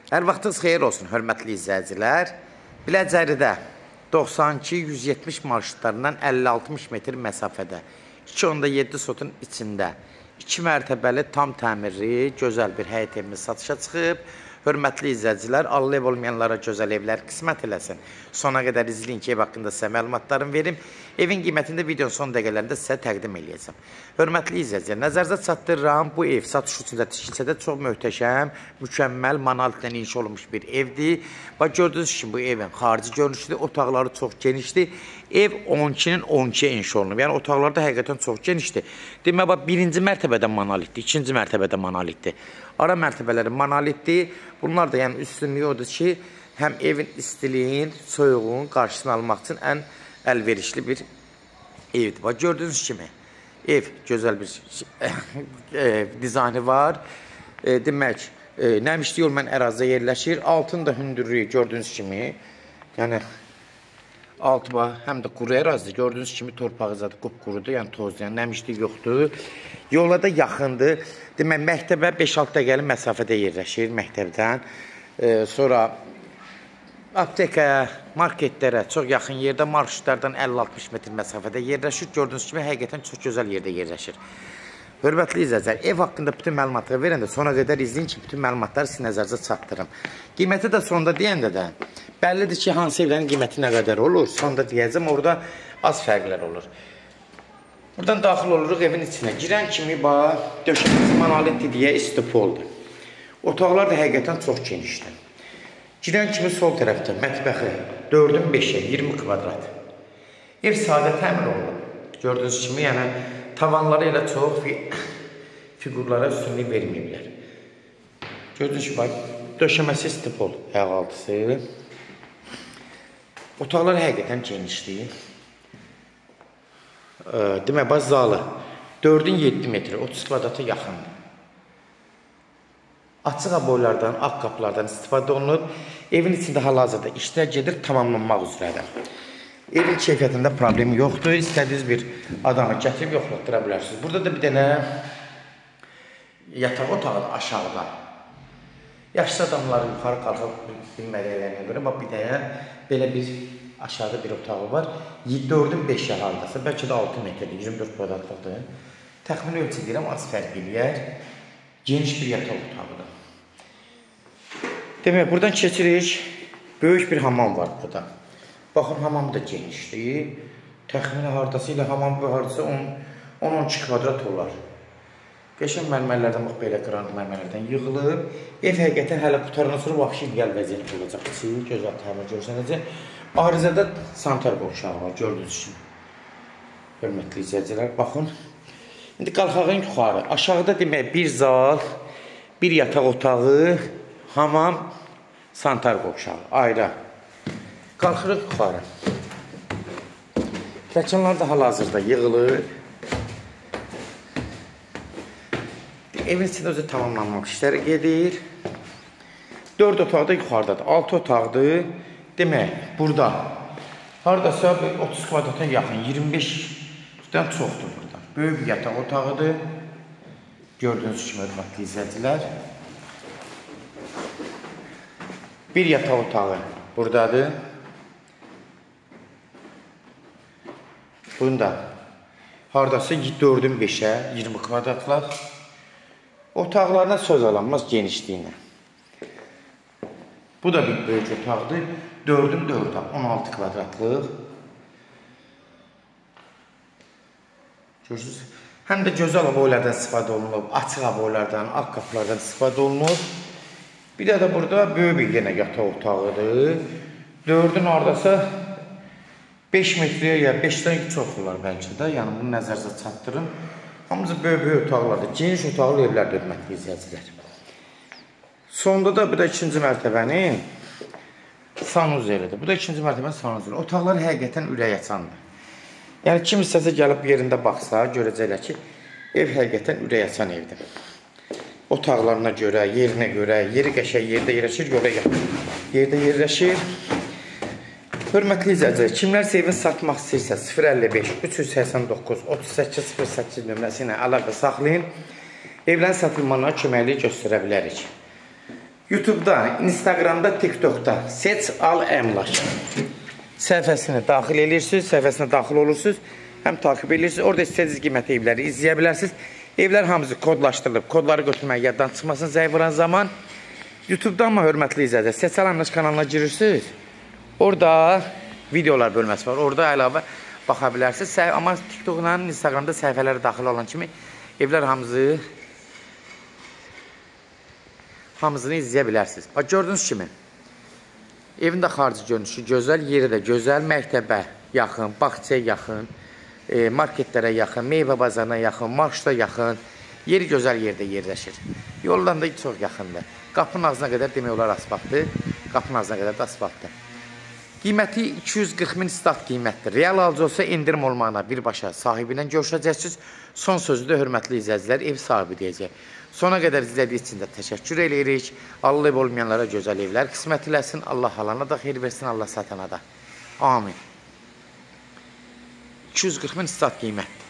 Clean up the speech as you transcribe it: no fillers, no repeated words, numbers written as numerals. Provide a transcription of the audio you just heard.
Hər vaxtınız xeyir olsun, hörmətli izləyicilər. Biləcəridə 92-170 marşrutlarından 50-60 metr məsafədə, 2,7 sotun içində 2 mərtəbəli tam təmirli, gözəl bir həyət evimiz satışa çıxıb. Hörmətli izləyicilər, Allah ev olmayanlara gözəl evlər qismət eləsin. Sona qədər izləyin ki, ev haqqında sizə məlumatlarımı verim. Evin qiymətini də videonun son dəqiqələrində sizə təqdim eləyəcəm. Hörmətli izləyicilər, nəzərinizə çatdırıram, bu ev satış üçün də tikilsə də çox möhtəşəm, mükəmməl monolitlə inşa olunmuş bir evdir. Bax, gördüyünüz kimi bu evin xarici görünüşüdür, otaqları çox genişdir. Ev 12-nin 12-yə inşa olunub. Yəni otaqlar da həqiqətən çox genişdir. Demək, bax, birinci mərtəbədə monolitdir, ikinci mərtəbədə monolitdir. Ara mərtəbələri monolitdir. Bunlar da yəni üstünlüyü odur ki, həm evin istiliyin, soyuğun qarşısını almaq üçün ən əlverişli bir evdir. Bax, gördüyünüz kimi ev gözəl bir dizaynı var. Demək, nəmişli yol mən ərazidə yerləşir. Altın da hündürlüyü gördüyünüz kimi, yəni altı bax, həm də quru ərazidir. Gördüyünüz kimi torpağı zadı qupqurudur, yəni tozdur, yəni nəmişlik yoxdur. Yola da yaxındır. Demək, məktəbə 5-6 dəqiqəlik məsafədə yerləşir məktəbdən. Sonra aptekaya, marketlərə çox yaxın yerdə, marşrutlardan 50-60 metr məsafədə yerləşir. Gördüyünüz kimi həqiqətən çox gözəl yerdə yerləşir. Hörmətli izləyicilər, ev haqqında bütün məlumatları verəndə sona qədər izləyin ki, bütün məlumatları sizin nəzərinizə çatdırım. Qiyməti də sonda deyəndə də bəllidir ki, hansı evlərin qiyməti nə qədər olur. Sonda deyəcəm, orada az fərqlər olur. Buradan daxil oluruq evin içinə. Girən kimi bax, döşəməsi monolitdir deyə istipoldur. Otaqlar da həqiqətən çox genişdir. Girən kimi sol tərəfdə mətbəxi 4-ün 5-ə, 20 kvadrat. Ev sadə təmir olunub. Gördüyünüz kimi, yəni tavanları elə çox fiqurlara üstünlük verməyiblər. Gördüyünüz kimi, bax, döşəməsi istipol ayaqaltısı. Otaqlar həqiqətən genişdir. Demək, bax, zalı 4-ün 7 metr, 30 kvadrata yaxındır. Açıq aboylardan, ağ qapılardan istifadə olunub. Evin içində hal-hazırda işlər gedir, tamamlanmaq üzrədir. Evin keyfiyyətində problemi yoxdur. İstədiyiniz bir adamı gətirib yoxlatdıra bilərsiniz. Burada da bir dənə yataq otağıdır aşağıda. Yaşlı adamların yuxarı qalxıb bilmədiklərinə görə, bax, bir dənə belə bir aşağıda bir otağı var. 4-ün 5-ə hardasa, bəlkə də 6 metrdir, 24 kvadratlıqdır. Təxmini ölçü deyirəm, az fərq eləyər. Geniş bir yataq otağıdır. Demək, buradan keçirik. Böyük bir hamam var burada. Baxın, hamam da genişdir. Təxmini hardası ilə hamam hardasa 10-12 kvadrat olar. Qəşəng mərmərlərdən, bax, belə qranit mərmərlərdən yığılıb. Ev həqiqətən hələ qutarandan sonra vəbşi ideal vəziyyətdə olacaq. Gözəl təmir görsənəcək. Arızada sanitar qovşağı var, gördüyünüz kimi. Hörmətli izləyicilər, baxın. İndi qalxağın yuxarı. Aşağıda demək, bir zal, bir yataq otağı, hamam, sanitar qovşağı, ayrı. Qalxırıq yuxarı. Pləkanlar da hal-hazırda yığılır. Evin içində özü tamamlanmaq işləri gedir. 4 otaq da yuxarıdadır. 6 otaqdır. Demək, burada haradasa 30 kvadrata yaxın, 25-dən çoxdur burada. Böyük bir yataq otağıdır. Gördüyünüz kimi, hörmətli izləyicilər. Bir yataq otağı buradadır. Bunu da haradasa 4-ün 5-ə, 20 kvadratlar. Otaqlarına söz alınmaz genişliyinə. Bu da bir böyük otaqdır. 4-ün 4-ə, 16 kvadratlıq. Görürsünüz. Həm də gözəl aboylardan istifadə olunub, açıq aboylardan, ağ qapılardan istifadə olunub. Bir də burada böyük bir yenə yataq otağıdır. 4-ün hardasa 5 metrəyə ya 5-dən çox olar bəlkə də. Yəni bunu nəzərinizə çatdırın. Hamısı böyük-böyük otaqlardır. Geniş otaqlı evlərdir, hörmətli izləyicilər. Sonda da bu da ikinci mərtəbənin sanuzelidir. Bu da ikinci mərtəbənin sanuzeli. Otaqlar həqiqətən ürək açandır. Yəni kim istəsə gəlib yerində baxsa, görəcəklər ki, ev həqiqətən ürək açan evdir. Otaqlarına görə, yerinə görə, yeri qəşəng yerdə yerləşir, yola yaxın yerdə yerləşir. Hörmətli izləyicilər, kimlərsə evini satmaq istəyirsə 055 389 38 08 nömrəsi ilə əlaqə saxlayın. Evlərin satılmağına köməklik göstərə bilərik. YouTube'da, Instagram'da, TikTok'da Seç Al Əmlak səhifəsinə daxil edirsiniz, səhifəsinə daxil olursunuz, həm takip edirsiniz. Orada istədiyiniz qiymətli evləri izləyə bilərsiniz. Evlər hamısı kodlaşdırılıb, kodları götürmək yaddan çıxmasın zəng vuran zaman. YouTube'da amma hörmətli izləyicilər, Seç Al Əmlak kanalına girirsiniz. Orada videolar bölməsi var, orada əlavə baxa bilərsiniz. Amma TikTok'la, Instagram'da səhifələrə daxil olan kimi evlər hamısını izləyə bilərsiniz. Bax, gördüyünüz kimi, evin də xarici görünüşü gözəl, yeri də gözəl, məktəbə yaxın, bağçaya yaxın, marketlərə yaxın, meyvə bazarına yaxın, marşruta yaxın, yeri gözəl yerdə yerləşir. Yoldan da çox yaxındır. Qapının ağzına qədər demək olar asfaltdır, qapının ağzına qədər də asfaltdır. Qiyməti 240 min stat qiymətdir. Real alıcı olsa endirim olmağına birbaşa sahibi ilə görüşəcəksiniz. Son sözü də hörmətli izləyicilər ev sahibi deyəcək. Sona qədər izlədiyi üçün də təşəkkür eləyirik. Allah ev olmayanlara gözəl evlər qismət eləsin. Allah alana da xeyir versin, Allah satana da. Amin. 240 min stat qiymətdir.